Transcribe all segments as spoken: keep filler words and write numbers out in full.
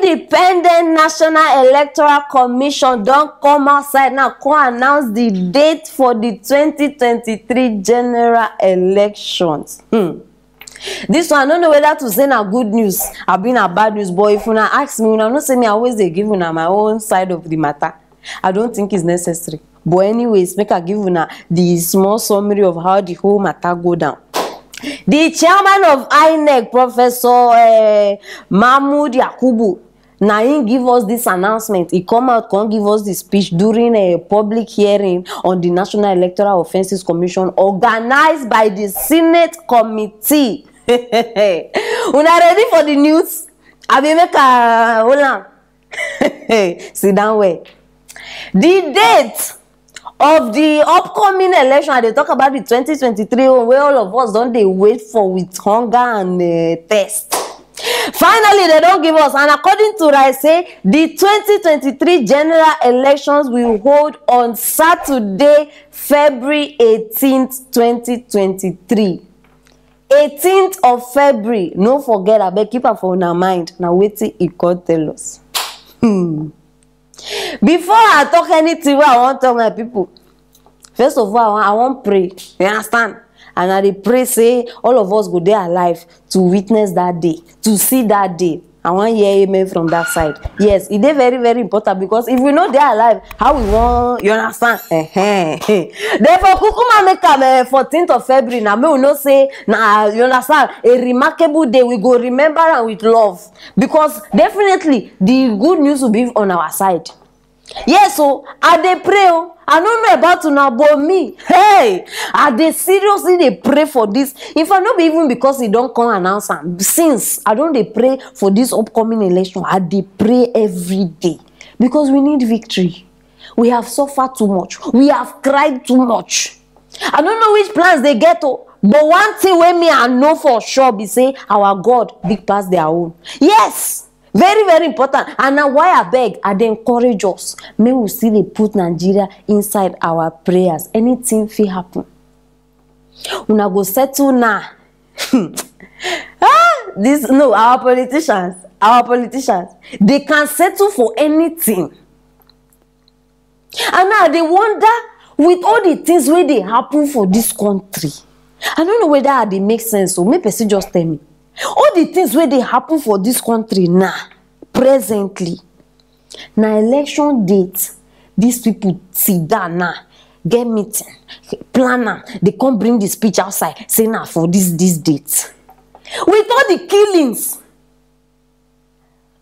Independent National Electoral Commission don come outside now, come announce the date for the twenty twenty-three general elections. Hmm. This one, I no know whether to say na good news abi na bad news, but if una ask me, una know say me, I always dey give una my own side of the matter. I don't think it's necessary. But anyways, make I give una the small summary of how the whole matter go down. The chairman of INEC, Professor, eh, Mahmoud Yakubu, na him give us this announcement. He come out, come give us the speech during a public hearing on the National Electoral Offences Commission organized by the Senate Committee. Una ready for the news? Abi make I hold am? Sit down well. The date of the upcoming election, I dey talk about the twenty twenty-three one wey all of us don dey wait for with hunger and, eh, thirst. Finally, they don give us, and according to Rice, say the twenty twenty-three general elections will hold on Saturday, February eighteenth, twenty twenty-three. Eighteenth of February, no forget, abeg, keep am for una mind. Na wetin e come tell us. Hmm. Before I talk anything wey I wan talk, my people, first of all, I wan, I wan pray. You understand? And I dey pray say all of us go dey alive to witness that day, to see that day. I wan hear amen from that side. Yes, e dey very, very important, because if we no dey alive, how we wan, you understand? Ehen. Then for kukuma make am, eh, fourteenth of February, na make we know say na, you understand, a remarkable day. We go remember am with love, because definitely the good news will be on our side. Yes o, I dey pray o. I no know about una, but me, hey, I dey seriously dey pray for this. In fact, no be even because e don come announce am. Since I don dey pray for this upcoming election, I dey pray every day, because we need victory. We have suffered too much. We have cried too much. I no know which plans they get o, but one thing wey me I know for sure be say our God big pass their own. Yes, very, very important. And na why, abeg, I dey encourage us, make we still dey put Nigeria inside our prayers. Anything fit happen. Una go settle now. Ah, this, no, our politicians, our politicians, they can settle for anything. And now I dey wonder, with all the things wey dey happen for this country, I no know whether I dey make sense o. Make person just tell me. All the things wey dey happen for this country now, presently, na election date. These people sit down now, get meeting, plan am. They come bring the speech outside, say na for this, this date. With all the killings,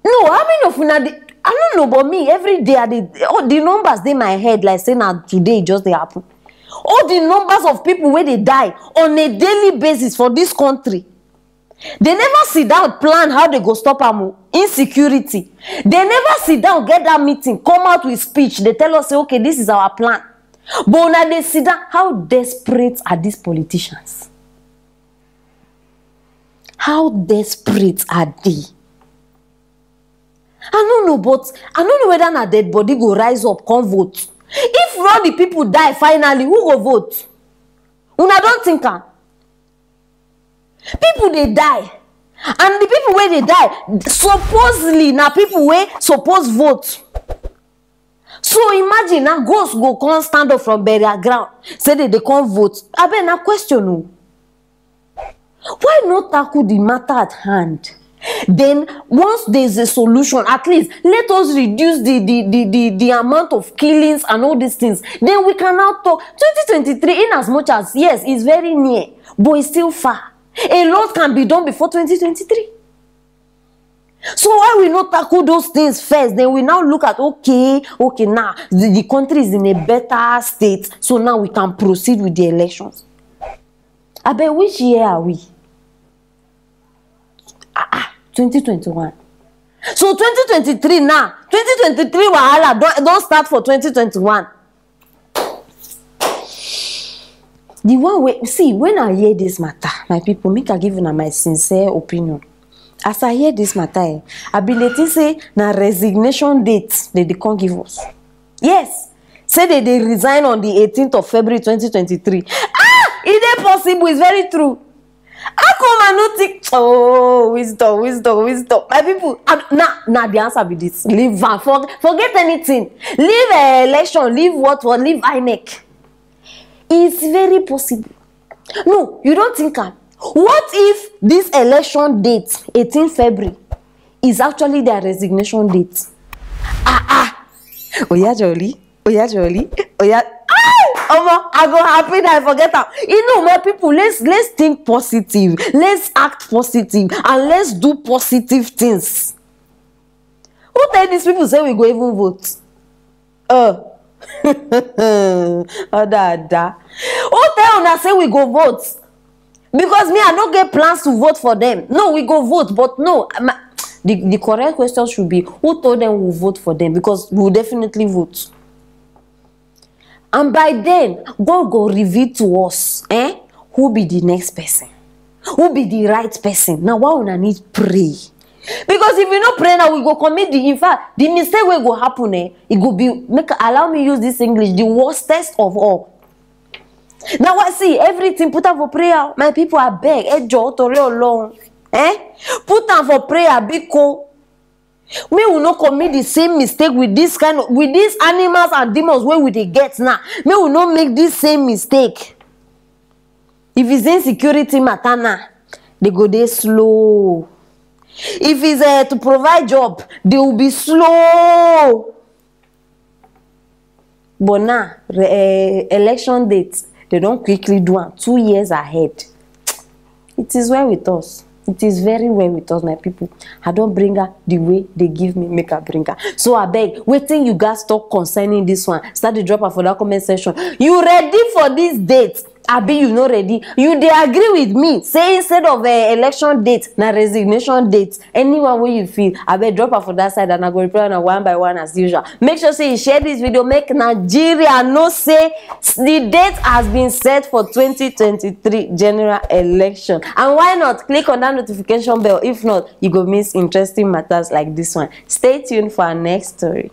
no, how many of una dey, I no know, but me, every day I dey, all the numbers dey my head like say na today e just dey happen. All the numbers of people wey dey die on a daily basis for this country. They never sit down plan how they go stop am o. Insecurity. They never sit down, get that meeting, come out with speech. They tell us say, "Okay, this is our plan." But una dey sit down. How desperate are these politicians? How desperate are they? I no know, but I no know whether na dead body go rise up come vote. If all the people die finally, who go vote? Una don think am? People dey die, and the people wey dey die, supposedly, na people wey suppose vote. So imagine, na ghost go come stand up from burial ground, say they dey come vote. Abeg, na question o. Why not tackle the matter at hand? Then, once there's a solution, at least let us reduce the, the, the, the, the amount of killings and all these things. Then we can now talk. Twenty twenty-three, in as much as, yes, it's very near, but it's still far. A lot can be done before twenty twenty-three. So why we not tackle those things first? Then we now look at, okay, okay, now the, the country is in a better state, so now we can proceed with the elections. Abeg, which year are we? Ah, ah, twenty twenty-one. So twenty twenty-three now, twenty twenty-three wahala don, don start for twenty twenty-one. The one wey, see, when I hear this matter, my people, make I give una my sincere opinion. As I hear this matter, eh, I bin dey think say na resignation date they dey come give us. Yes, say they dey resign on the eighteenth of February twenty twenty-three. Ah, e dey possible, it's very true. How come I no think? Oh, wisdom, wisdom, wisdom. My people, I'm, na na the answer be this. Leave am. For, forget anything. Leave uh, election. Leave what what. Leave INEC. It's very possible. No, you don't think am. What if this election date, eighteen February, is actually their resignation date? Ah ah. Oya jolly. Oya jolly. Oya. Omo, I go happy that I forget am. You know, my people, let's let's think positive, let's act positive, and let's do positive things. Who tell these people say we go even vote? Uh. Other ada. Who tell una say we go vote? Because me, I no get plans to vote for them. No, we go vote, but no, my, the the correct question should be, who told them we vote for them? Because we will definitely vote. And by then, God go reveal to us, eh, who be the next person, who be the right person. Now, why una need pray? Because if we no pray now, we go commit the, in fact, the mistake wey go happen, eh, it go be, make, allow me use this English, the worstest of all. Now I see everything, put am for prayer, my people, abeg, ẹ jọ̀ọ́, torí Ọlọ́run, eh, put am for prayer, biko. Make we no commit the same mistake with this kind of, with these animals and demons wey we dey get now. Make we no make this same mistake. If it's insecurity matter now, they go dey slow. If it's uh, to provide job, they will be slow. But now, re- eh, election date, they don quickly do am two years ahead. It is well with us. It is very well with us, my people. I don bring her the way they give me, make I bring her. So abeg, wetin you guys talk concerning this one? Start the drop am for that comment section. You ready for this date? Abi you no ready? You dey agree with me say instead of uh, election date, na resignation date? Anyone wey you feel, abeg drop am for that side, and I go reply una one by one as usual. Make sure say you share this video, make Nigeria know say the date has been set for twenty twenty-three general election. And why not click on that notification bell? If not, you go miss interesting matters like this one. Stay tuned for our next story.